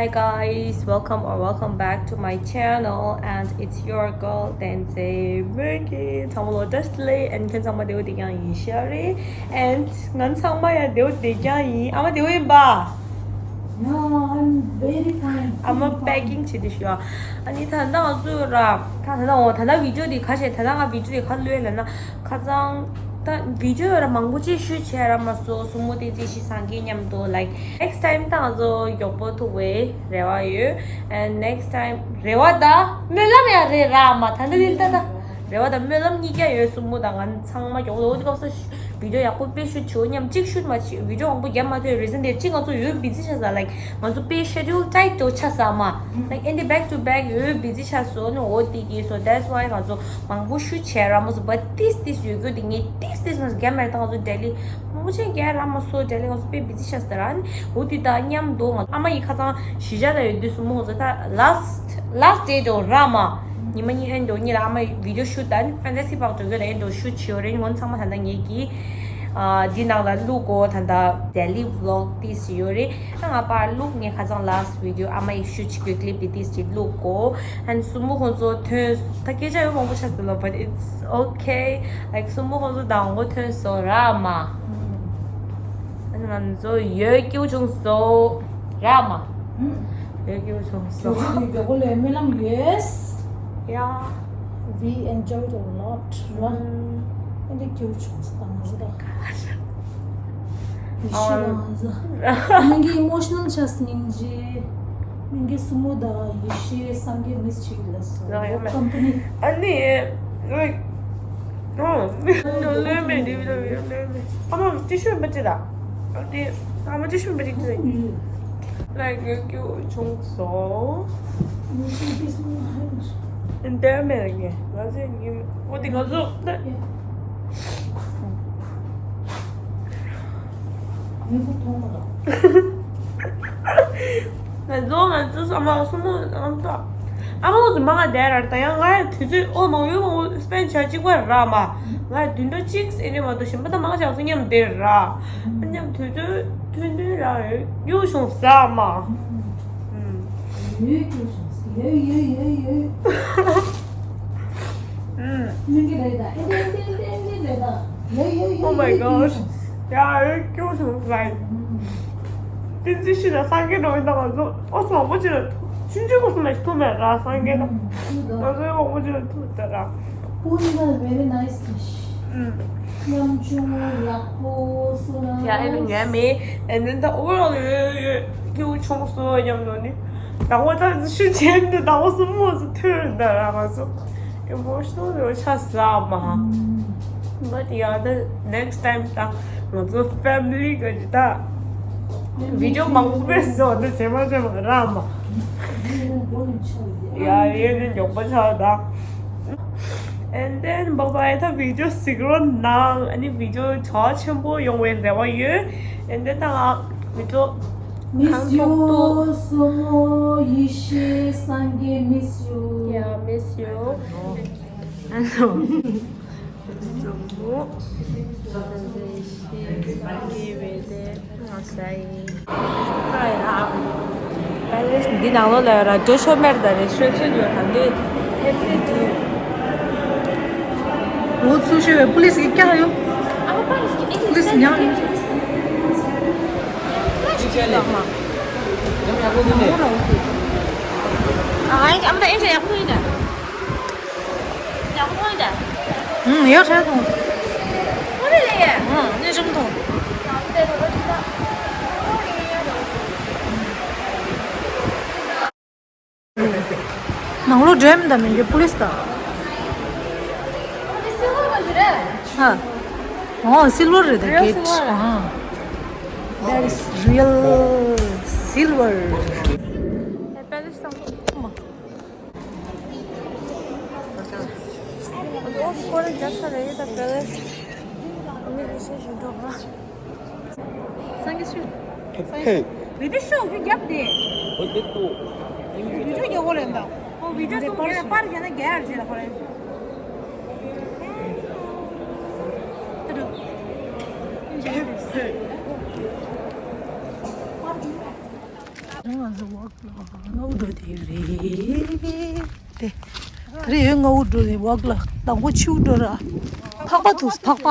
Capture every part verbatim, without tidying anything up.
Hey guys, welcome or welcome back to my channel, and it's your girl Tenzei Murky. ཚང་མ་ལོ་བཀྲ་ཤིས་བདེ་ལེགས། and ཁྱོད་ཚང་མ་བདེ་པོ་བདེ་རྐྱང་ཡིན་ཤག་རེད། and ང་ཚང་མ་ཡང་བདེ་པོ་བདེ་རྐྱང་ཡིན། ཨ་མ་བདེ་པོ་ཡིན་པ། Yeah, I'm very fine. ཨ་མ་packing བྱེད་དུས་ཤོག་ཨ་ནི་ད་ལྟ་ང་ཚོ་ར། ད་ད་ལྟ་འོ་ད་ལྟ་video དེ་ག་བྱས། ད་ལྟ་ང་video དེ་ག་ལོས་ལབ་ན། ཁ་སང་ད་video ཡོད་ར་མང་པོ་ཅིག་shoot བྱས་ར་མ་སོང་། སྲུ་མོ་བསྟན་འཛིན་ཡེ་ཤེས་སངས་རྒྱས་མཉམ་དུ། like next time ད་ང་ཚོ་མགྱོགས་པོ་ཐུག་པའི་རེ་བ་ཡོད། and next time རེ་བ་ད་སྨོན་ལམ་ཡང་རེད་ར་མ། ད་ལྟ་ལིལ་ད་ད་རེ་བ་ད་སྨོན་ལམ་གཉིས་ཀ་ཡོད། སྲུ་མོ་ད་ང་ཚང་མ་མགྱོགས་པོ་འོ་དེ་སྐབས་སུ་video ཡག་པོ་དཔེ་shoot བྱེད་འོ་མཉམ་གཅིག་shoot མ་བྱེད། video མང་པོ་རྒྱབ་མ་ཐུབ། reason དེ་གཅིག་ང་ཚོ་ཡོད་busy ཆགས་ས། like ང་ཚོ་དཔེ་schedule tight དུ་ཆགས་ས་མ། like ཨེ་འདི་back to back ཡོད་busy ཆགས་སོང་ནི་འོ་དེ་གི། so that's why ང་ཚོ་མང་པོ་shoot བྱས་ར་མ་སོང་། but ཏིས་ཏིས་ཡོད་རྒྱུ་དེ་ངས་ཏིས་ཏིས་མ་རྒྱབ་མེད། ད་ང་ཚོ་daily མང་པོ་ཅིག་རྒྱབ་ར་མ་སོང་། daily ང་ཚོ་དཔེ་busy ཆགས་ས་ར་ནི་འོ་དེ་ད་མཉམ་དུ་ང་ཨ་མ་ཡི་ཁ་སང་གཞིས་ཆགས་ལ་ཡོད་དུས་སྲུ་མོ་ང་ཚོ་ད་last last day དུ་ར་མ། ཉི་མ་གཉིས་ཨེ་འགྲོ་གཉིས་ལ་ཨ་མ་video shoot ད་ནི་Fantasy Park འགྲོ་རྒྱུ་ལ་ཨེ་འགྲོ་shoot བྱེད་ཡོད་རེད། ངོ་ཚང་མ་ད་ལྟ་ངེད་ཀྱི་ཨ་འདི་ནང་ལ་བླུག་གོ་ད་ལྟ་daily vlog ཏིས་ཡོད་རེད། ད་ང་པར་བླུག་ངས་ཁ་སང་last video ཨ་མ་ཡི་shoot བྱེད་དགོས་clip དེ་ཏིས་ཅིག་བླུག་གོ and སྲུ་མོ་ཁོང་ཚོ་ཐོན་ད་སྐད་ཆ་ཡོད་མང་པོ་ཆགས་སོང་ལ། but it's okay. like སྲུ་མོ་ཁོང་ཚོ་ད་འོང་གོ་ཐོན་སོང་ར་མ། ང་ཚོ་ཡོད་སྐྱིད་བྱུང་སོང་ར་མ། ཡོད་སྐྱིད་བྱུང་སོང་། མགྱོགས་པོ་ལས་སྨོན་ལམ་ཡོད། Yeah, we enjoyed a lot ར། ཨེ་འདི་སྐྱིད་བྱུང་སོང་ད་ང་ཚོ་ད། ཡེ་ཤེས་ལ་ང་ཚོ་མིང་གི་emotional ཆགས་སྙིང་རྗེ། མིང་གི་སྲུ་མོ་ད་ཡེ་ཤེས་སངས་རྒྱས་miss བྱེད་ལ་སོང་། company ཨ་ནི། like ཨོ། ལོས་མེད་འདི་ལོས་མེད་ལོས་མེད། ཨ་མ་ཅི་ཤོད་པ་ཅི་ད། ཨ་དེ་ཨ་མ་ཅི་ཤོད་པ་ཅི་ཅི། like ཡོད་རྒྱུ་བྱུང་སོང་། འདི་མེད་ལ་ངས་ང་ཚོས་ཉིན་ཨོ་དེ་ང་ཚོ་ད། ང་ཚོ་ང་ཚོ་ཨ་མ་སྲུ་མོ་ཨ་མ་ཨ་མ་ཚོ་མ་ག་བསྡད་ར། ད་ཡང་ང་ཡང་དུས་ཚོད་ཨོ་མང་ཡོད་མང་པོ་spend བྱ་གཅིག་པ་ར་མ། ང་ཡང་བདུན་ཕྲག་གཅིག་ཟེར་ནས་མ་གཏོགས་གཞན་པ་ད་མང་ཆེ་ང་ཚོ་མཉམ་བསྡད་ར། མཉམ་དུས་ཚོད་ཐུང་ཐུང་ར་ཡོད་བྱུང་ས་མ། ཡོད་ཀྱི་ཡོད་ཡོད་ཡོད་ཡོད། ཨུམ། མིན་གྱི་རེད་ད། ཨེ་ཏན་ཏན་ཏན་ཏན་རེད་ད། ཡོད་ཡོད་ཡོད། Oh my gosh. ཡ་ཡོད་ཀྱི་བྱུང་ས་ཡིན། བསྟན་འཛིན་ཤེས་རབ་སངས་རྒྱས་འགྲོ་ཡིན་ད། ང་ཚོ་ཨོ་ཚོ་མང་པོ་ཅིག་ལ་ཐུག་ཆུང་ཆུང་གོ་སོང་ན་ཐུག་མེད་ར་སངས་རྒྱས་ད། ང་ཚོ་མང་པོ་ཅིག་ལ་ཐུག་ད་ར། Pool is very nice dish. ཨུམ། ཉམ་ཆུང་ཡག་པོ་སོ་ན། ཡ་ཨེ་ནི་ཉམ་མེད། ཨེ་ནི་ད་overall ཡོད་ཡོད་ཀྱི་བྱུང་སོ་ཉམ་ནོ་ནི། ད་འོ་ད་ཤུ་ཆེན་དུ་ད་འོ་སོ་མོ་སོ་ཐོས་ད་ར་ང་ཚོ་emotional ཡོད་ཆ་ས་མ། But yeah, the next time ད་ང་ཚོ་family གི་ད་video མང་པོ་བཟོ་འདི་བྱེ་མ་བྱེ་མ་ར་མ། ཡ་ཡེ་ནི་མགྱོགས་པ་ཆགས་ད། And then bye bye. ད་video གཟིགས་རོགས་གནང་། ཨ་ནི་video ཆ་ཆེན་པོ་ཡོང་བའི་རེ་བ་ཡོད། And then ད་ང་video Miss you, Sumo, Yishi, Sange, miss you. Yeah, miss you. Sumo. འདི་ནང་ལོགས་ལ་ཡོད་ར་འགྲོ་ཤོར་མེར་དང་restriction ཡོད་དང་འདི་ཐེབས་ཏེ་འདི། འོ་ཚུར་ཤོར་བའི་police གི་ཀྱང་ཡོད། police ཉག་ཡོད། ཨ་ཨ་ཨ་ཡག་པོ་ཡིན་ན། ཡག་པོ་མཐོང་ཡིན་ད། ཨུམ། ཡག་ཧྲ་མཐོང་། ཨོ་རེད་ལེ། ཨུམ། གནས་ཆུང་མཐོང་། ནང་ལོགས་འགྲོ་ཡ་མིན་ད། མིན་གྱི་police ད། ཨ། ཨོ་silver རེད་ད། Real gate silver། ཨ། That is real silver. Hey, palace དང་། ཨོ་སྐོར་རྒྱག་ས་རེད་ད་palace། ཨ་མི་རེ་ཤེས་ཞིག་འགྲོ་བ། སངས་རྒྱས་ཤུ། ཧེ། བི་ཌིའོ་ཤོ་གི་རྒྱབ་དེ། ཨོ་དེ་ཏོ། བི་ཌིའོ་རྒྱག་གོ་རེད་ད། ཨོ་བི་ཌིའོ་སོང་གི་ན་པར་རྒྱག་ན་རྒྱག་ཡར་རྗེས་ལ་ཁོ་རེད། ད་དུ། ཧེ། ང་ཚོ་ཝོག་ལ་སྔ་པོ་འགྲོ་དེ་རེད། དེ་ད་རེས་ཡོད་སྔ་པོ་འགྲོ་རེད། ཝོག་ལ་དང་པོ་ཕྱི་པོ་འགྲོ་ར། ཕག་པ་འདུག་ཕག་པ།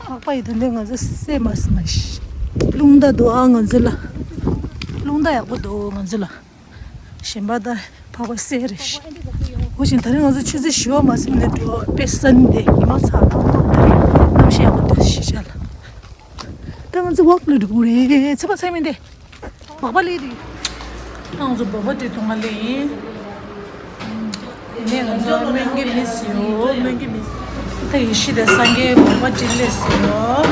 ཕག་པ་ཡི་ད་ནས་ང་ཚོ་སེ་མ་སི་མ་ཤི། རླུང་རྟ་འདུག་ཨ་ང་ཚོ་ལ། རླུང་རྟ་ཡག་པོ་འདུག་ང་ཚོ་ལ། གཞན་པ་ད་ཕག་པ་སེ་རེད་ཤི། འོ་ཞིང་ད་རེས་ང་ཚོ་ཆུ་ཚོད་བཞི་པ་མ་ཟིན་ནས་འགྲོ་དཔེ་སན་དེ་ཉི་མ་ཚ་ཐོག་ཐོག་དེ་རེད། གནམ་གཤིས་ཡག་པོ་འདུག་ཤི་ཤ་ལ། ད་ང་ཚོ་ཝོག་ལ་འགྲོ་གི་རེད། ཚེ་པ་ཚེ་མིན་དེ། བག་པ་ལི་རི། ང་ཚོ་བོ་པ་ཏི་འཐུང་ག་ལེ་ཡིན། དེ་ནས་ང་ཚོ་སྨོན་གྱི་མི་ཟེར་ཡོད། སྨོན་གྱི་མི། ད་ཡེ་ཤེས་དེ་སངས་རྒྱས་བོ་པ་ཏི་ལེ་ཟེར་ཡོད།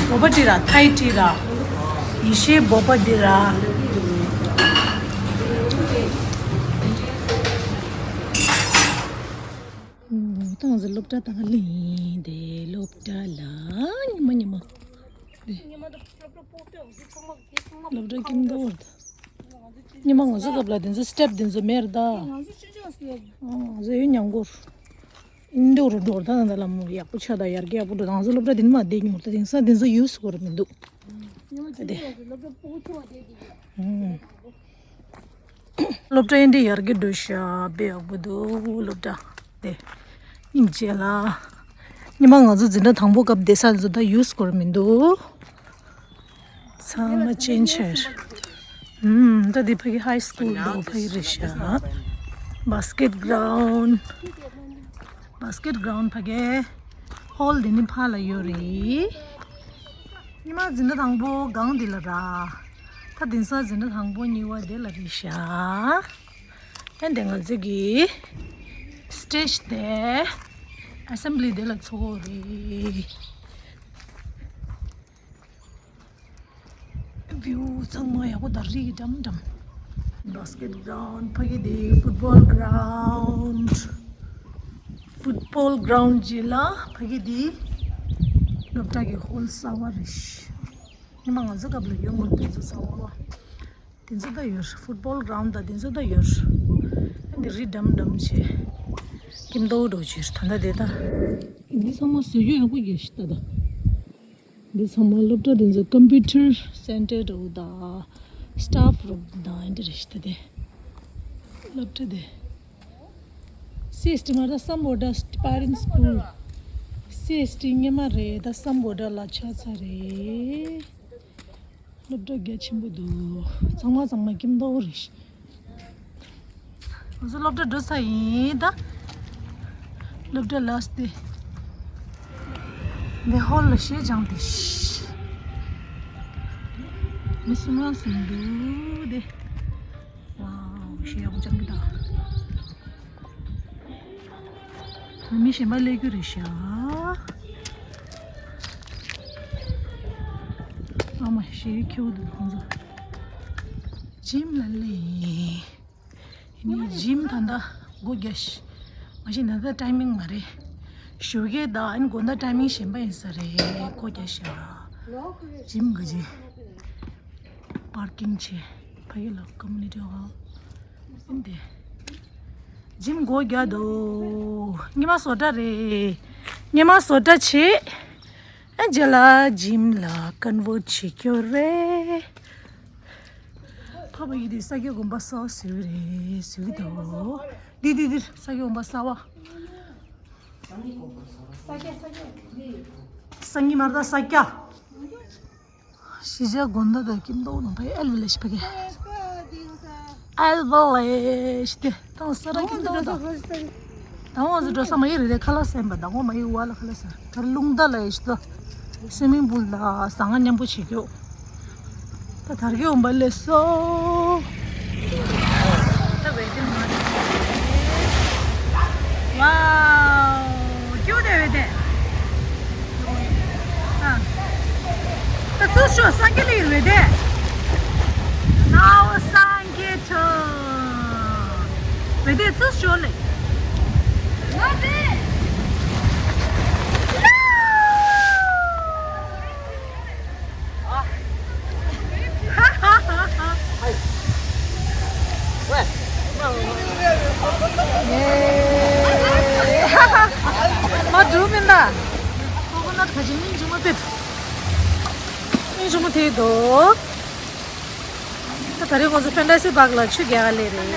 བོ་པ་ཏི་ར་ཐའི་ཏི་ར། ཡེ་ཤེས་བོ་པ་ཏི་ར། ད་ང་ཚོ་སློབ་གྲྭ་དང་ལེ་ཡིན་དེ། སློབ་གྲྭ་ལ་ཉི་མ་ཉི་མ། སློབ་གྲྭ་ཁྱིམ་ཐོག་ཉི་མ་ང་ཚོ་སྐབས་ལ་དེ་ཚོ་སི་ཊེབ་དེ་ཚོ་མེད་ར་ད། ང་ཚོ་ཡོད་ཉང་གོར། ཨིན་འདྲ་རུ་འགྲོ་ད་ད་ལ་མོ་ཡག་པོ་ཆགས་ད་ཡར་རྒྱས་ཡག་པོ་འགྲོ་ད། ང་ཚོ་སློབ་གྲྭ་དེ་ནི་མ་བསྡད་མྱོང་ད། དེང་སང་དེ་ཚོ་ཡུས་སྐོར་མི་འདུག་དེ། སློབ་གྲྭ་ཡིན་དེ་ཡར་རྒྱས་འགྲོ་ཤག་དཔེ་ཡག་པོ་འདུག་སློབ་གྲྭ་དེ། སྙིང་རྗེ་ལ། ཉི་མ་ང་ཚོ་འཛིན་གྲྭ་དང་པོ་སྐབས་བསྡད་ས་དེ་ཚོ་ད་ཡུས་སྐོར་མི་འདུག་ཚང་མ་ཅན་ཆེར། ཨུམ། ད་འདི་ཕ་གི་ཧའི་སི་ཀུལ་འདུག་ཕ་གི་རེད་ཤག་བྷ་སི་ཀེ་ཊི་གྷ་རའུན་ཌི། བྷ་སི་ཀེ་ཊི་གྷ་རའུན་ཌི་ཕ་གི། ཧོལ་འདི་ནི་ཕ་ལ་ཡོད་རེད། ཉི་མ་འཛིན་གྲྭ་དང་པོ་སྒང་འདི་ལ་ར། ད་དེང་སང་འཛིན་གྲྭ་དང་པོ་གཉིས་པ་འདི་ལ་རེད་ཤག་ཨེ་འདི་ང་ཚོ་གི་སི་ཊེ་ཇི་དེ། ཨེ་སེམ་བྷི་ལི་འདི་ལ་ཚོགས་རེད། བིའུ་ཚང་མ་ཡག་པོ་དང་རིགས་འགྲམ་འགྲམ། བྷ་སི་ཀེ་ཊི་གྷ་རའུན་ཌི་ཕ་གི་དེ། ཕུཊ་བོལ་གྷ་རའུན་ཌི། ཕུཊ་བོལ་གྷ་རའུན་ཌི་རྗེས་ལ་ཕ་གི་དེ། སློབ་གྲྭ་གི་ཧོལ་གསར་པ་རེད། ཉི་མ་ང་ཚོ་སྐབས་ལ་ཡོད་མ་རེད་དེ་ཚོ་གསར་པ་བ། དེ་ཚོ་ད་ཡོད། ཕུཊ་བོལ་གྷ་རའུན་ཌི་དང་དེ་ཚོ་ད་ཡོད། ཨ་འདི་རི་འགྲམ་འགྲམ་བྱས། ཀིམ་ཏོ་འགྲོ་ཕྱིར་ད་ལྟ་དེ་ད། འདི་ཚང་མ་བཟོ་རྒྱུ་ཡག་པོ་ཡོད་ཤི་ད་ད། འདི་ཚང་མ་སློབ་གྲྭ་དེ་ཚོ་ཀམ་པུ་ཊར་སེན་ཊར་འདྲ་བོ་དང་། སི་ཊཕ་རུམ་དང་ཨ་འདི་རེད་ཤི་ད་དེ། སློབ་གྲྭ་དེ། སི་ཨེས་ཊི་མ་ད་སམ་བྷོ་ཊ་པ་ཊི་ཨིན་སི་ཀུལ། སི་ཨེས་ཊི་སྔོན་མ་རེད། ད་སམ་བྷོ་ཊ་ལ་ཆགས་ཚར་རེད། སློབ་གྲྭ་རྒྱ་ཆེན་པོ་འདུག་ཚང་མ་ཚང་མ་ཀིམ་ཏོ་རེད། ང་ཚོ་སློབ་གྲྭ་འགྲོ་ས་ཡིན་ད། སློབ་གྲྭ་ལ་སྟེ། འདི་ཧོལ་ལ་ཞེས་སྦྱངས་ཏེ། མི་སུ་མ་སུ་འདུག་དེ། ཝའོ་ཞེས་ཡག་པོ་སྦྱངས་ཀྱི་ད། མི་གཞན་པ་སླེབས་རྒྱུ་རེད་ཤག་ཨ་མ་ཞེས་ཁྱེའུ་འདུག་ཁོང་ཚོ། ཇིམ་ལ་སླེབས་ཡིན། ཡིན་ནའི་ཇིམ་ད་ལྟ་སྒོ་རྒྱག་ཤག་མ་གཞི་ད་ལྟ་ཊའི་མིང་མ་རེད། ཞོགས་ཀས་དང་ཨ་ནི་དགོང་དག་ཊའི་མིང་གཞན་པ་ཡིན་ས་རེད། སྒོ་རྒྱག་ཤག་ཇིམ་ག་ཇི། པར་ཀིང་བྱས། ཕ་གི་ལ་ཀོ་མུ་ནི་ཊི་ཧོལ། འདི། ཇིམ་སྒོ་རྒྱག་འདུག་ཉི་མ་བཟོ་གྲྭ་རེད། ཉི་མ་བཟོ་གྲྭ་བྱེད། ཨ་རྗེས་ལ་ཇིམ་ལ་ཀོན་ཝར་ཊི་བྱེད་རྒྱུ་རེད། ཕ་བ་ཡིན་དེ་ས་སྐྱ་དགོན་པ་གསར་པ་བཟོས་རེད། བཟོས་འདུག་འདི་འདི་འདི་ས་སྐྱ་དགོན་པ་གསར་པ། སངས་ཉིན་མར་ད་ས་སྐྱ། གཞིས་ཆགས་དགོན་སྡེ་དང་ཀིམ་ཏོ་ནང་པའི་ཨེལ་ཝི་ལེ་ཇི་ཕ་གི། ཨེལ་ཝི་ལེ་ཇི་དེ་དང་ས་ར་ཀིམ་ཏོ་དང་། དང་བོ་ང་ཚོ་འགྲོ་ས་མ་ཡིག་རེད་དེ་ཁ་ལག་ཟ་ཡིན་པ། དང་བོ་མ་ཡིག་བ་ལ་ཁ་ལག་ཟ། ད་རླུང་རྟ་ལ་ཡིག་ཤི་ཏོ། སུའི་མིང་པུལ་ལ་ཟ་ང་མཉམ་པོ་བྱེད་རྒྱུ། ད་དར་གྱི་འོང་པ་ལས་སོ། ད་བེ་ཏིར་མ་རེད། ཝའོ། ཀྱུ་དེ་བེ་ཏེ། ཨ། ད་ཚུར་ཤོག་སངས་རྒྱས་ལ་ཡིར་བེ་ཏེ། ནའོ་སངས་རྒྱས་ཁྲོ། བེ་ཏེ་ཚུར་ཤོག་ལེ། ང་དེ། མ་འགྲོ་མིན་ད། ཀོ་ཀོ་ནཊ་ཁ་ཅིག་སྙིང་རྗེ་མོ་དེ། སྙིང་རྗེ་མོ་དེ་དོ། ད་ད་རེས་ཁོང་ཚོ་ཕན་ཏ་སི་པཱག་ལ་ཆུ་རྒྱག་ག་སླེབས་རེད།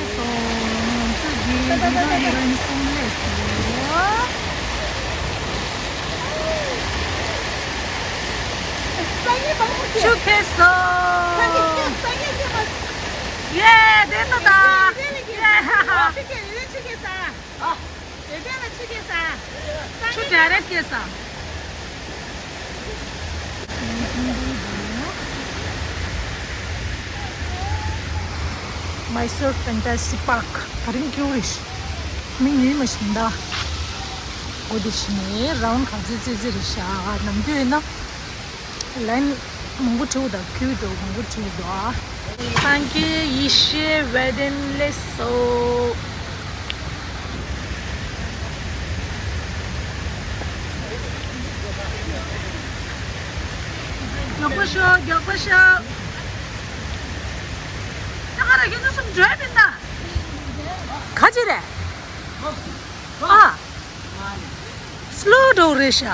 ཆུ་ཁེལ་སོང་། ཡེ་དེ་ད་ད། ཡེ། ཆུ་ཌའི་རེག་སྐྱེས་ས། མའི་སོར་ཕན་ཏ་སི་པཱག་ད་རིང་ཀྱུ་རེད། མི་ཉུང་མ་ཞིག་འདུག་འོ་དེ་ཕྱི་ནས་རའུན་ག་ཚོད་ཙི་ཙི་རེད་ཤག་ནམ་རྒྱུན་ཡིན་ན། ལན་མང་པོ་བྲིས་འདུག་ཁྱོད་ཚོ་མང་པོ་བྲིས་འདུག་ཨ། སངས་རྒྱས་ཡེ་ཤེས་ཝེ་ཌིང་སླེབས་སོང་། མགྱོགས་པོ་ཤོག་མགྱོགས་པོ་ཤོག་ད་ག་རེ་ཁྱེད་ཚོ་གསུམ་འགྲོ་ཡ་མིན་ད། ག་ཅི་རེད། ཨ། སློ་འགྲོ་རེད་ཤག་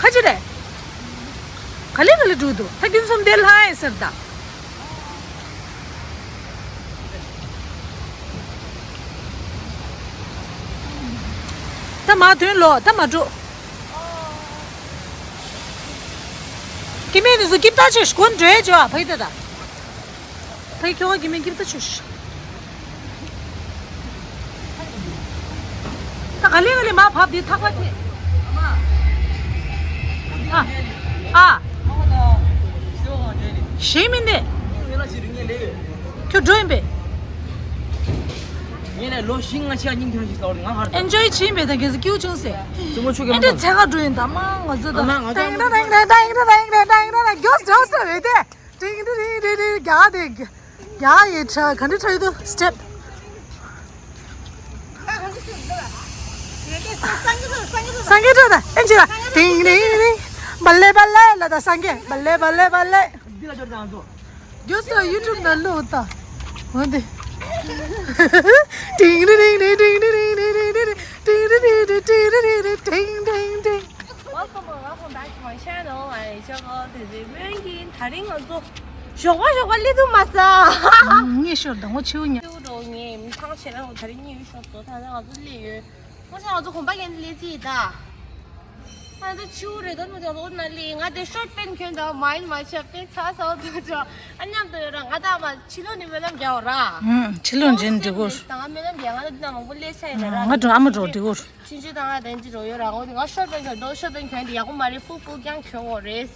ག་ཅི་རེད། ག་ལེ་ག་ལེ་འགྲོ་འདུག་ད་ཁྱེད་ཚོ་གསུམ་དེ་ལྷ་ཡིན་ཟེར་ད། ད་མ་ཐོན་ལོ་ད་མ་འགྲོ། སྐྱེ་དམན་དེ་ཚོ་སྐྱིབས་ད་ཆོས་སྒོ་འགྲོ་ཡ་ཅོ་ཨ་ཕ་ཡི་ད་ད། ཕ་ཡི་ཁྱོ་ག་སྐྱེ་དམན་སྐྱིབས་ད་ཆོས། ད་ག་ལེ་ག་ལེ་མ་བབས་དེ་ཐག་པ་ཐེ། ཨ། ཨ། ཞེས་མིན་ཏེ། ཁྱོད་འགྲོ་ཡིན་པས། ངས་ནས་ལོ་བཞི་ལྔ་ཕྱིན་སྙིང་ཐུན་ཞིག་ཟ་བར་ང་ཧར། ཨེན་ཇོའི་བྱིན་པས་ད་གལ་སྲིད་སྐྱིད་པོ་བྱུང་ཟེར། བཙུན་མོ་ཆུ་ཨེ་འདྲ་ཚད་ག་འགྲོ་ཡིན་ད་མ་ང་ཚོ་ད། ཨ་མ་ང་ཚོ་ཏེང་ཏེང་ཏེང་ཏེང་ཏེང་ཏེང་ཏེང་ཏེང་ཏེང་མགྱོགས་མགྱོགས་སུ་རེད་དེ། ཏེང་ཏེང་ཏེང་ཏེང་རྒྱག་དེ་རྒྱག་ཡི་ཁྲ་ག་འདྲ་ཁྲ་ཡི་དུ་སི་ཊེབ། སངས་རྒྱས་ཁྲ་ད་ཨེ་འཇི་ལ་ཏེང་ཏེང་ཏེང་། བ་ལེ་བ་ལེ་ལ་ད་སངས་རྒྱས་བ་ལེ་བ་ལེ་བ་ལེ། འདི་ལ་འབྱོར་དང་ཚོ། རྒྱོ་སོ་ཡུ་ཊུབ་ནང་བླུགས་ད། འོ་དེ། ཏིང་རི་རིང་རི་ཏིང་རི་རིང་རི་རིང་རི་རི་ཏིང་རི་རི་རི་ཏིང་རི་རི་རི་ཏིང་ཏིང་ཏིང་། Welcome, welcome back to my channel. I am Channel. དེ་རིང་ང་ཚོ་ཞོགས་པ་ཞོགས་པ་སླེབས་ཐུབ་མ་སོང་། ངས་ཤོར་དང་ངོ་ཆེའུ་ཉ། ཆེའུ་འགྲོ་ངས་མི་ཚང་བྱས་ན་ད་རིང་གཉིད་ཤོར་སོང་། ད་ནི་ང་ཚོ་སླེབས་ཡོད། ང་ཚོ་ང་ཚོ་གོམ་པ་རྒྱག་ནས་སླེབས་རྩིས་ཡིན་ད། ཨ་ད་ཆུ་རེད་ད་ནུ་དེ་ལོ་ན་ལི་ང་དེ་ཤོར་པན་གྱོན་ད་མ་ཡིན་མ་ཆད་པན་ཚ་ཚ་འོ་དུ་ཅོ། ཨ་མཉམ་དུ་ཡོད་ར། ང་ད་མ་ཕྱི་ལོགས་ནས་སྨོན་ལམ་རྒྱག་འོ་ར། ཧུམ། ཕྱི་ལོགས་འཇིན་འདི་གོ། ད་ང་སྨོན་ལམ་རྒྱག་ང་ད་འདི་ན་མང་པོ་སླེབས་ས་ཡིན་ན་ར། ང་འགྲོ་ཨ་མ་འགྲོ་འདི་གོ། ཆུང་ཆུང་ད་ང་དན་ཅི་འགྲོ་ཡོད་ར། འོ་དེ་ང་ཤོར་པན་གྱོན་འགྲོ། ཤོར་པན་གྱོན་དེ་ཡག་པོ་མ་རེད། ཧྥུ་ཧྥུ་རྐྱང་གྱོན་འོ་རེད།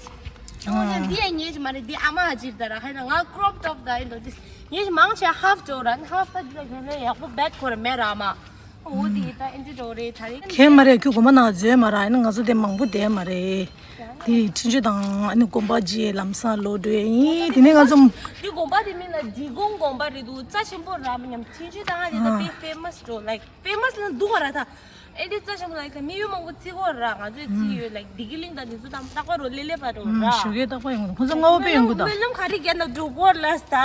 འོ་ན་འདི་ཡ་ཉེས་ཅི་མ་རེད། འདི་ཨ་མ་ཧ་ཅིར་ད་ར། ཧ་ན་ང་ཀྲོབ་ཊོབ་ད་ཡིན་འགྲོ། འདི་ཉེས་ཅི་མང་ཆེ་ཧབ་འགྲོ་ར། ཧབ་ད་འདི་ལ་གྱོན་ན་ཡག་པོ་བེད་ཁོ་ར་མེད་ར་ཨ་མ། འོ་དེ་ད་ཨེ་འདྲ་འགྲོ་རེད་ད་རེད། ཁྱེད་མ་རེད། ཁྱོད་དགོངས་པ་ན་བཟོས་མ་ར། ཨ་ནི་ང་ཚོ་དེ་མང་པོ་བསྡད་མ་རེད། དེ་ཁྲིན་ཆུ་དང་ཨ་ནི་དགོན་པ་རྗེས་ལམ་སང་ལོག་འགྲོ་ཡ་ཡིན། དེ་ནས་ང་ཚོ། འདི་དགོན་པ་དེ་མིང་ལ་འབྲི་གུང་དགོན་པ་རེད་འདུག་རྩ་ཆེན་པོ་ར་མི་ཉམས། ཁྲིན་ཆུ་དང་ཨ་དེ་ད་དཔེ་ཧྥེ་མ་སི་འགྲོ། ལའིཀ་ཧྥེ་མ་སི་ལ་འདུག་ག་ར་ད། ཨེ་འདི་རྩ་ཆེན་པོ་ལ་ད་མི་ཡུལ་མང་པོ་བརྩི་གོ་ར། ང་ཚོས་བརྩི་ཡོད། ལའིཀ་བདེ་སྐྱིད་གླིང་དང་དེ་ཚོ་དང་རྟག་པར་རོ་ལེ་ལེ་པ་རོ་ར། ཞོགས་ཀས་རྟག་པར་ཡོང་གི་འདུག་ཁོང་ཚོ་སྔ་པོ་དཔེ་ཡོང་གི་འདུག་སྨོན་ལམ་ག་རེ་རྒྱག་ན་འགྲོ་གོ་ལ་སྟ།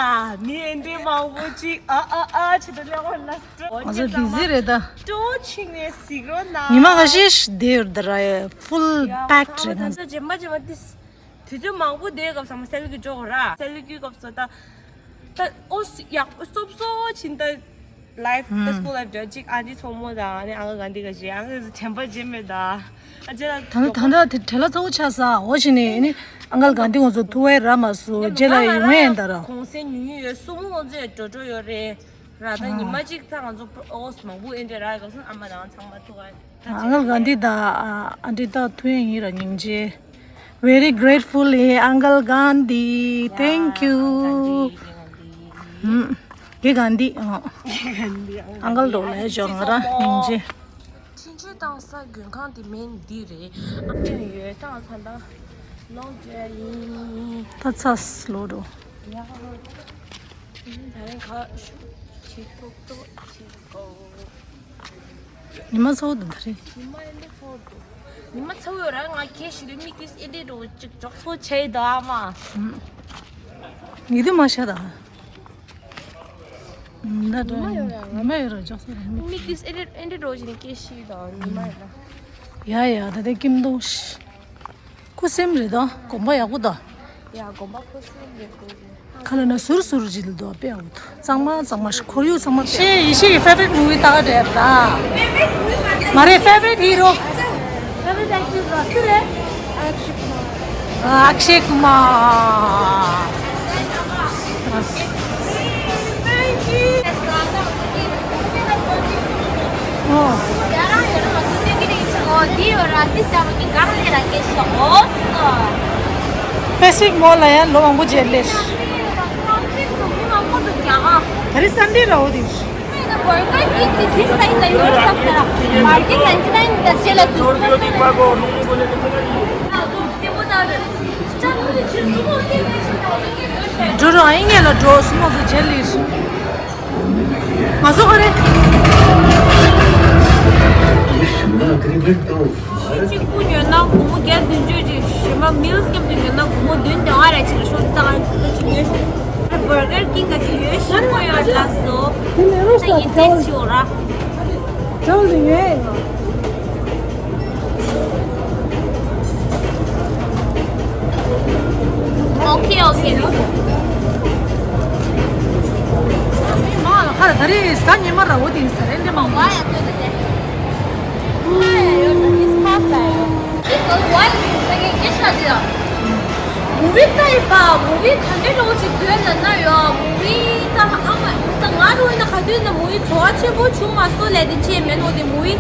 མི་ཨེ་འདྲའི་མང་པོ་ཅིག་ཨ་ཨ་ཨ་ཆེ་དུ་ལེ་གོ་ལ་སྟ། ང་ཚོ་བི་ཟི་རེད་ད། སྤྲོ་ཆིང་ནས་གཟིགས་རོགས་གནང་། ཉི་མ་ཁ་ཤས་ཤིག་བསྡད་ཡོད་ད་ར། ཕུལ་པེག་རེད་ང་ཚོ། ད་རྗེས་མ་རྗེས་མ་ཏིས། དུས་ཚོད་མང་པོ་བསྡད་སྐབས་ཚང་མ་སེལ་གི་འཇོག་ར། སེལ་གི་སྐབས་སུ་ད། ད་ཨོ་སི་ཡག་སོབ་སོ་ཕྱིན་ད། ལའིབ་ད་སྐུལ་ལའིབ་འདྲ་ཅིག་ཨ་ཅེ་མཚོ་མོ་དང་ཨ་ནི་ཨང་ཀལ་གྷན་དྷི་ག་ཞེ་ཨང་ཀལ་དྲན་པ་བརྗེད་མེད་ད། ཨ་ཅེ་ལ་ད་ད་ད་ད་བྲེལ་བ་ཚ་བོ་ཆགས་ས། འོ་ཞིག་ནས་ཨ་ནི་ཨང་ཀལ་གྷན་དྷི་ང་ཚོ་ཐུག་པའི་ར་མ་སུ་རྗེས་ལ་ཡོང་ངེས་ཡིན་ད་ར། གུང་སེང་ཉུང་ཉུང་ཡོད། སུ་མོ་ང་ཚོ་ཡང་འགྲོ་འགྲོ་ཡོད་རེད་ར། ད་ཉི་མ་གཅིག་ད་ང་ཚོ་ཨོ་སི་མང་པོ་ཨེ་འདྲ་ར་ག་སོང་ཨ་མ་དང་ཚང་མ་ཐུག་ཨ། ཨང་ཀལ་གྷན་དྷི་དང་ཨ་འདྲི་ད་ཐུག་ཡིན་ར་སྙིང་རྗེ། Very grateful, Uncle Gandhi. Thank you. ཧུམ། གྷན་དྷི། ཨང་ཀལ་འགྲོ་ལ་ཡ་ཅོ་ང་ར་སྙིང་རྗེ། ཁྲིན་ཆུ་བཏང་ས་མགོན་ཁང་དེ་མིང་འདི་རེད། ཨ་ཡོད་ཡོད་བཏང་ས་ད་ལོག་རྒྱ་ཡིན། ད་ཚ་སི་ལོ་འགྲོ། ཡ། ད་རིང་ཁ་ཤུ་ཞིག་ཏོག་ཏོག་ཞིག་གོ། ཉི་མ་ཚ་བོ་འདུག་ད་རེད། ཉི་མ་ཨེ་འདྲ་ཚ་བོ་འདུག་ཉི་མ་ཚ་བོ་ཡོད་ར། ང་ཁྱེད་ཞིག་ལ་མིག་ཏིས་ཨེ་འདྲ་འགྲོ་གཅིག་འཇོག་ཚོ་བྱས་འདུག་ཨ་མ། ཉི་དུ་མ་ཤ་ད། ཉི་མ་ཡོད་ར། ཉི་མ་ཡོད་ར་འཇོག་ཚོ་ར་མིག་ཏིས་ཨེ་འདྲ་ཨེ་འདྲ་འགྲོ་བྱས་ནས་ཁྱེད་ཞིག་དང་ཉི་མ་ཡོད་ར། ཡ་ཡ་ད་ལྟ་ཀིམ་དུ་ཤི། ཁུ་སིམ་རེད་ད། དགོན་པ་ཡག་པོ་ད། ཡ་དགོན་པ་ཁོ་སུ་ཡིན་དགོས་ཀྱི། ཁ་ལ་ན་ཟུར་ཟུར་ཅིག་ལ་འདུག་པས་འོ། གཙང་མ་གཙང་མ་ཞིག་ཁོར་ཡུག་ཚང་མ་པས། ཡེ་ཤེས་ཡེ་ཤེས་ཀྱི་ཕེ་ཝ་རི་ཊི་མུ་ཝི་ལྟ་ག་འདྲ་ཡོད་ར། མ་རེད། ཕེ་ཝ་རི་ཊི་ཧི་རོ། ཕེ་ཝ་རི་ཊི་ཨེག་ཊར་ར་སུ་རེད། ཨ་ཨཀ་ཤེ་ཀུ་མར། པེ་སི་ཕིག་མོལ་ལ་ཡང་ལོ་མང་པོ་མཇལ་ལེ། ད་རེས་སན་ཌེ་ར་འོ་དེ། འགྲོ་རོགས། ཨ་ཡིན་ངེས་ལ་འགྲོ། སུ་མོ་ཚོ་མཇལ་ལེ། ང་ཚོ་ག་རེ། གཅིག་པུ་ཉོས་ན་སྒོར་མོ་བརྒྱ་བདུན་ཅུ་ཅིག་གཞན་པ་མིལ་སི་མཉམ་དུ་ཉོས་ན་སྒོར་མོ་བདུན་དང་ལྔ་རེ་ཅིག་ལ་ཤོག་ཙང་ཅིག་ཉོས། བར་གར་ཀིང་ག་ཅིག་ཡོད་ཤི་མོ་ཡོད་ལ་སོ། ད་ཡིན་ཏེ་ཤི་འོ་ར། ཅང་ལ་ཉོས་ཡིན་ནོ། ཨོ་ཁེ་ཨོ་ཁེ། མ་ལ་ཁ་ལ་ད་རེས་གཟའ་ཉི་མ་ར་འོ་དེ་ཡིན་ས་རེད་འདྲེ་མང་པོ། ཨ་ཡ་ལྟོས་ད་དེ། ཨ་ཡ་ཡོད་ད་མིས་ཕ་སི་ལ་ཡོད། ཨི་ཀལ་ཝའི་ལ་ཡོད་ད་ངས་སྐད་ཆ་དེ་ལ། མུ་བི་ལྟ་ཡི་པ། མུ་བི་ག་འདྲ་འདྲ་བོ་ཅིག་དོན་ལ་ན་ཡོད། མུ་བི་ལྟ་ཨ་མ་ད་ང་རུ་ཡིན་ན་ག་དུས་ན་མུ་བི་བྲོ་བ་ཆེན་པོ་བྱུང་མ་སོང་ལས་དེ་ཆེ་མེད་ནོ་དེ་མུ་བི།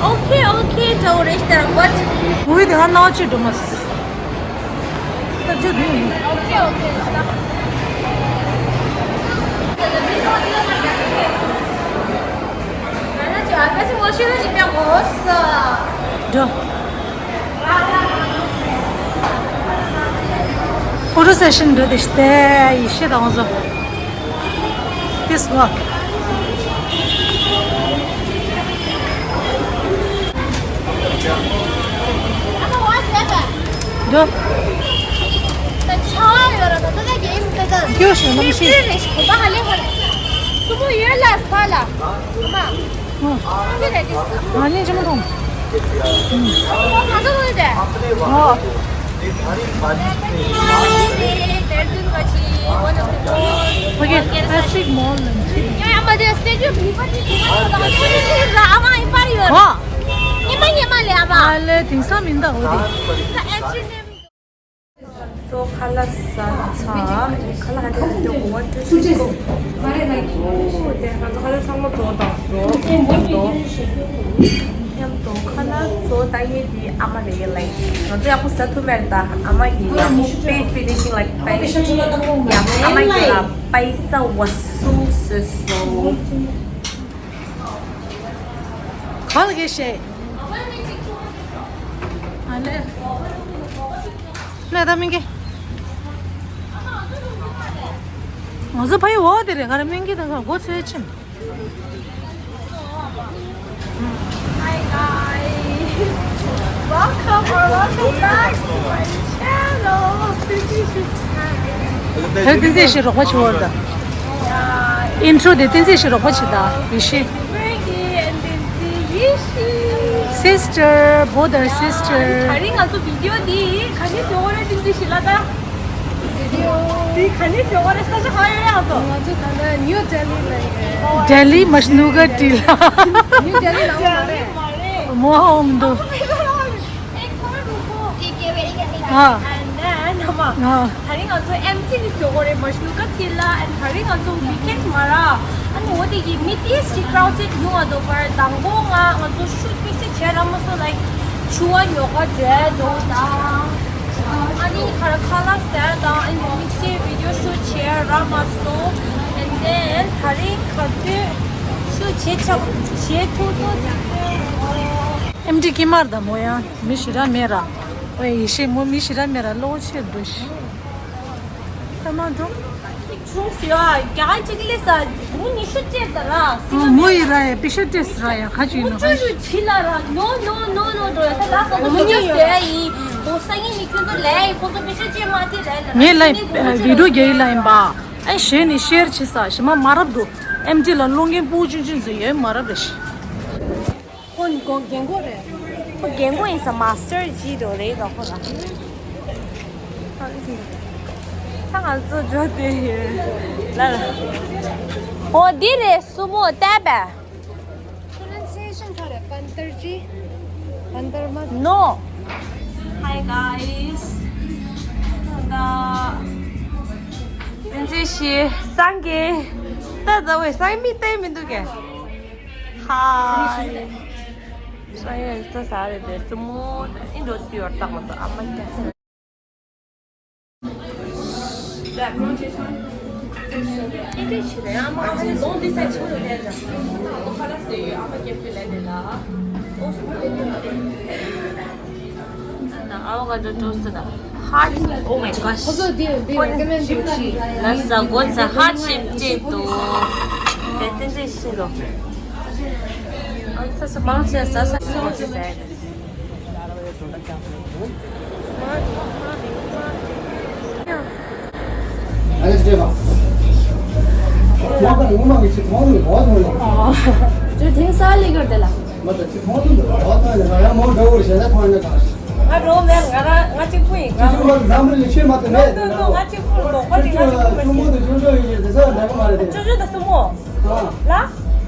ཨོ་ཁེ་ཨོ་ཁེ་འདྲ་བོ་རེད་ཤི་ད་ར་བཊ། མུ་བི་དེ་ང་རྣ་བ་ཆེ་འགྲོ་མ་སོང་། ད་ཅི་དུས་ནི། ཨོ་ཁེ་ཨོ་ཁེ་ད། འགྲོ། ཕོ་ཊོ་སེ་ཤན་འགྲོ་དེ་ཤི་ཏེ་ཡེ་ཤེས་དང་བཟོ། This walk. འགྲོ། ད་ཆ་ཡོད་ར་ད་ད་ད་གེམ་ད་ད། ཀྱོ་ཤོ་ནམ་ཤི། སུ་མོ་ཡོད་ལ་ས་ལ། ཨ་མ། ཨ་ནི་ཅི་མ་མཐོང་། ཨ་ཁ་ཚ་ལོས་དེ། ཨ། Okay, plastic mall ནང་ཕྱིན། ཡ་ཡ་མ་དེ་Statue of Liberty དེ་ཨ་མ་ཨིན་པར་ཡོད། ཨ། ཉི་མ་ཉི་མ་ལས་ཨ་མ། ཨ་ལས་དེང་སང་མིན་ད་འོ་དེ། ད་ཨེ་ཅི་ནེམ། སོ་ཁ་ལག་ཟ་ཚར། ཁ་ལག་ཧ་ཏེ་ཏེ་ཝན་ཊུ་ཐི་ཀོ། ཨོ་དེ་ང་ཚོ་ཁ་ལག་ཚང་མ་བཙོང་བཏང་སོང་། མཉམ་དུ། མཉམ་དུ་ཁ་ལག་བཙོང་བཏང་ཡས་དེ་ཨ་མ་རེད་ལ། ང་ཚོ་ཡག་པོ་ཟ་ཐུབ་མེད་ད། ཨ་མ་གིས་ཡག་པོ་དཔེ་ཕི་ནི་ཤིང་ལ་པེ་ཡག་ཨ་མ་གིས་ལ་པེ་ས་བ་སུ་སུ་སུ། ག་ལ་གེ་ཤེ། ཨ་ལེ། ལེ་ད་མིན་གི། ང་ཚོ་ཕ་ཡི་འོ་དེ་རེད། ག་རེ་མིན་གི་ད་ག་སྒོ་ཚོས་ཕྱིན། Hi guys, welcome or welcome back to my channel. ཧེ་བསྟན་འཛིན་ཞིག་རོགས་པ་བྱེད་འོར་ད། ཨིན་ཊྲོ་དེ་བསྟན་འཛིན་ཞིག་རོགས་པ་བྱེད་ད། ཡེ་ཤེས། Maggie and Lindsay ཡེ་ཤེས། Sister, both are sister. ད་རིང་ང་ཚོ་བི་ཌི་ཡོ་འདི་ག་ནས་བཟོ་བ་རེད་བསྟན་འཛིན་ཞིག་ལ་ད། འདི་ག་ནས་བཟོ་བ་རེད་ས་ཆ་ག་ཡོད་ཡ་ཚོ། ང་ཚོ་ད་ལྟ་ནིའུ་ཌེ་ལི་ལ་ཡོད། ལྡི་ལི་མ་ཤི་ནུ་ག་ཊི་ལ། ནིའུ་ཌེ་ལི་ལ་འོང་མ་རེད། མོ་ཧོམ་དུ། ཨ། ཨ། ད་རིང་ང་ཚོ་ཨེམ་ཊི་ནས་བཟོ་དགོས་རེད་མ་ཤི་ནུ་ག་ཊི་ལ། ཨན་ད་རིང་ང་ཚོ་ཝི་ཀེན་མ་ར། ཨ་ནི་འོ་དེ་གི་མི་ཏིས་ཀྱི་ཀྲའུ་ཌེ་ཌི་ཡོང་བ་འདུག་པར་དང་པོ་ང་ང་ཚོ་ཤུ་ཊི་དམིགས་བསལ་བྱས་ར་མ་སོང་ལའིཀ་ཆུ་བ་ཉོ་ག་འདྲ་འདུག་དང་། ཨ་ནི་ཁ་ར་ཁ་ལག་ཟ་དང་ཨ་ནི་དམིགས་བསལ་བི་ཌི་ཡོ་ཤུ་ཊི་བྱས་ར་མ་སོང་། ཨེན་དེན་ད་རིང་ག་ཚོད་ཤུ་ཊི་བྱས་ཆོག་བྱས་ཐུབ་ཐུབ། ཨེམ་ཊི་ཀི་མར་དང་མོ་ཡང་མི་ཞེ་དྲག་མེད་ར། ཨོ་ཡེ་ཤེས་མོ་མི་ཞེ་དྲག་མེད་ར་གློ་བོ་ཆེ་འདུག་ཤི། ད་མ་འགྲོ། ཆུང་ཟེར་བ་རྒྱ་གཅིག་ལས་ས་མུ་ཉི་ཤུ་བཅད་ད་ར། ཨ་མོ་ཡི་ར་ཡ་པི་ཤ་ཏེས་ར་ཡ་ཁ་ཅིག་ནོ་ཁ་ཅིག་ཅི་ལ་ར། No no no no འགྲོ་ཡ་ད་ལ་ས་མུ་ཉི་ཡོད་ཡིན། མོ་ས་ཡིན་ནི་ཁྱོད་ཚོ་ལས་ཡིན་ཁོ་ཚོ་པི་ཤ་ཅེ་མ་ཅེ་ལས་ལ། ངས་ལ་བི་ཌིའོ་རྒྱག་ཡི་ལ་ཡིན་པ། ཨེ་གཞན་ནི་ཤེར་བྱེད་ས་ཞི་མ་མ་རབས་འགྲོ། ཨེམ་ཊི་ལ་སློང་མཁན་སྤུ་གུ་ཆུང་ཆུང་ཚོ་ཡོད་མ་རབས་རེད་ཤི། ཁོ་ནི་ཁོ་རྒན་གོག་རེད། ཁོ་རྒན་གོག་ཡིན་ས་མ་སི་ཊར་ཇི་འགྲོ་རེད་ག་ཁོ་ལ། ད་ང་ཚོ་འགྲོ་དེ་ཡོད་ལ་ལ། འོ་འདི་རེད། སུ་མོ་བལྟས་པས། Pronunciation ག་རེ། པན་ཏར་ཅི། པན་ཏར་མ། No. Hi guys. ད་ཡིན་ཚེ་ཞི་སང་གེ། ད་ད་བས་སང་མི་བལྟས་མི་འདུག་གས། Hi. སང་ཡོད་ཚ་ས་རེད་དེ། སུ་མོ་ཨིན་འགྲོ་དུས་ཡོར་བཏགས་མ་ཚོ་ཨ་མ་ཀྱ། Avocado toast. Heart. Oh my gosh. That's a good, it's a heart shape too.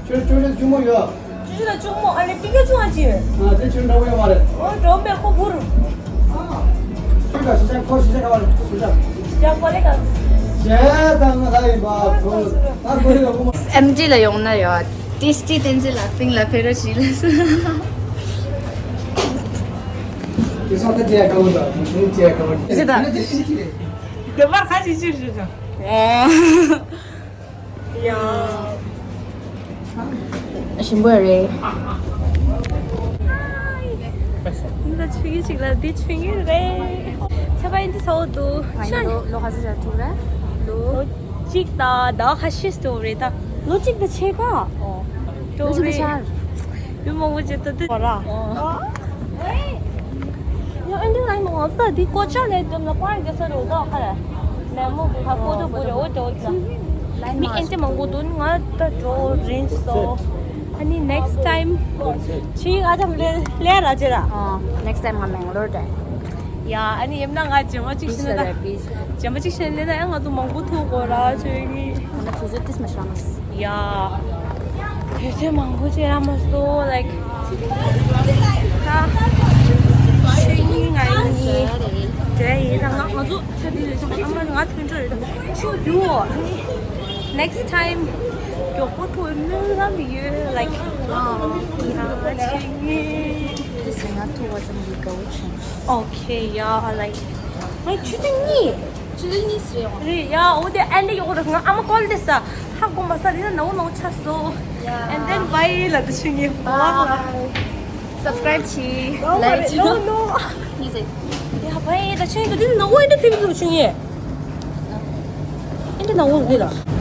ཅུ་ཅུ་ལ་ཅུང་མོ་ཡོད། ཅུ་ཅུ་ལ་ཅུང་མོ། ཨ་ལེ་པི་ཀ་ཅུང་ཨ་ཅི། ཨ་དེ་ཅུང་འདྲ་བོ་ཡོད་མ་རེད། ཨོ་འགྲོ་མེད་ཁོ་བུར། ཅུ་ཅུ་ཤི་ཅང་ཁོ་ཤི་ཅང་ག་བ་རེད། ཤི་ཅང་། ཤི་ཅང་ཁོ་ལེ་ག། ཞེ་ཙང་མ་ད་ཡིན་པ་ཁོ་ད་ཁོ་རེ་ལ་ཁོ་མ། ཨེམ་ཌི་ལ་ཡོང་ན་ཡོད། ཏེ་སི་ཊི་བསྟན་འཛིན་ལགས། ཕིང་ལ་ཕེ་རོ་ཤི་ལ་སུ། དེ་སོང་ད་ཅེ་ཡ་ཀ་བོ་ད་ཁོང་ཅེ་ཡ་ཀ་བོ། ཅི་ད། དེ་མར་ཁ་ཅིག་ཅིག་ཞུ་ཅང་། ཨོ། ཡ། ཞིམ་པོ་རེད། འདི་ཆུ་ཡི་ཅིག་ལ་འདི་ཆུ་ཡི་རེད། ཚ་བ་ཡིན་འདི་ཚ་བོ་འདུག་ང་ཡི་ལོ་ལོ་ཁ་ཚ་ཆ་ཐུག་ར། ལོ་གཅིག་དང་ཟླ་བ་ཁ་ཤས་འདུག་རེད་ད། ལོ་གཅིག་དང་ཕྱེད་ཀ་ཨོ། ལོ་གཅིག་དང་ཕྱེད་ཀ་མི་མང་པོ་ཅིག་ད་འདི་བ་ར། ཨོ། ཡང་ཨེ་འདྲ་ལ་ཡིན་ནོ་ང་ཚོ་འདི་ཀོ་ཅག་ལས་འདེམས་ལ་པར་རྒྱག་ས་རེད་ད་ཁ་ར། མེ་མོ་གི་ཁ་ཀོ་ཏོ་བུ་རེ་འོ་ཏེ་འོ་ཏེ་ལ། མི་ཨེ་འདྲ་མང་པོ་འདུག་ང་ད་འགྲོ་རན་སོ། ཨ་ནི་next time ཆི་ང་ཚོ་ལེ་ལེ་ར་ཅེ་ར། ཨ་next time ང་མེང་ལོར་དེ། ཡ་ཨ་ནི་ཡིན་ན་ང་རྗེས་མ་གཅིག་ཤི་ན་ད། རྗེས་མ་གཅིག་ཤི་ན་ལེ་ན་ང་ཚོ་མང་པོ་ཐུག་གོ་ར་ཆོས་ངི། ང་ཚོ་ཏིས་མ་ཤ་མ། ཡ། དུས་ཚོད་མང་པོ་ཅིག་རག་མ་སོང་། ལའིཀ་ད་ཤེས་ཡིན་ང་ཡིན་ནི་འདྲ་ཡིན། ད་ང་ང་ཚོ་ཆ་དེ་རེད། ཅང་ཨ་མ་ང་མཐུན་གྲོགས་རེད། ད་ཆུ་རྒྱུ་ནི་next time མགྱོགས་པོ་ཐུག་སྨོན་ལམ་ཡོད། ལའིཀ་ཨ་ང་ཆེ་ངེས། དེ་སེ་ང་ཐུག་པ་ཙམ་གྱིས་དགའ་བོ་བྱུང་། ཨོ་ཁེ་ཡ། ལའིཀ་ང་ཆུ་ཚོད་གཉིས། ཆུ་ཚོད་གཉིས་རེད་འོང་། རེད་ཡ། འོ་དེ་ཨན་དེ་ཡོག་རེད། ང་ཨ་མ་ཀོལ་དེ་ས་ཧ་གོ་མ་ས་རེད། ན་ནའོ་ནའོ་ཆ་སོ། ཡ། And then bye ལ་དུ་ཆུ་ངེ་བ་ལ། Subscribe བྱེད། Like བྱེད། No no ཡ་བའི་ད་ཆུ་ངེ་དུ་དེ་ནའོ་ཨན་དེ་ཐེབས་དུ་ཆུ་ངེ་ཨན་དེ་ནའོ་རེད་ལ།